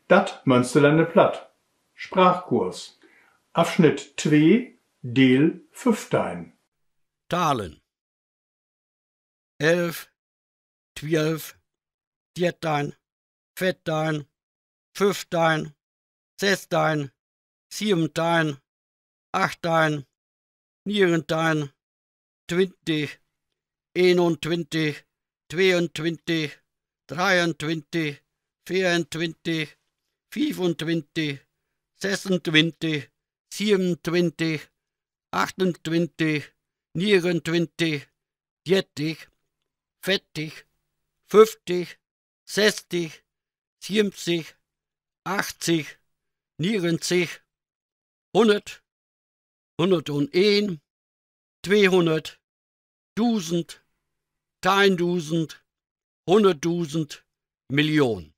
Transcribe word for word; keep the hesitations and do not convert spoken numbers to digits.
Dat Mönsterlänner Platt. Sprachkurs. Afsnitt twee, Deel föffteihn. Tahlen. Elf, twielf, derteihn, veerteihn, föffteihn, sessteihn, sieventeihn, achtteihn, negenteihn, twintig, eenuntwintig, tweeuntwintig, dreeuntwintig, veeruntwintig, fiefuntwintig, sessuntwintig, siebuntwintig, achtentwintig, negenentwintig, dertig, veertig, föfftig, sesstig, siebzig, achtzig, negentig, hunnert, hunnertuneen, tweehunnert, dusend, teihndusend, hunnertdusend, Million.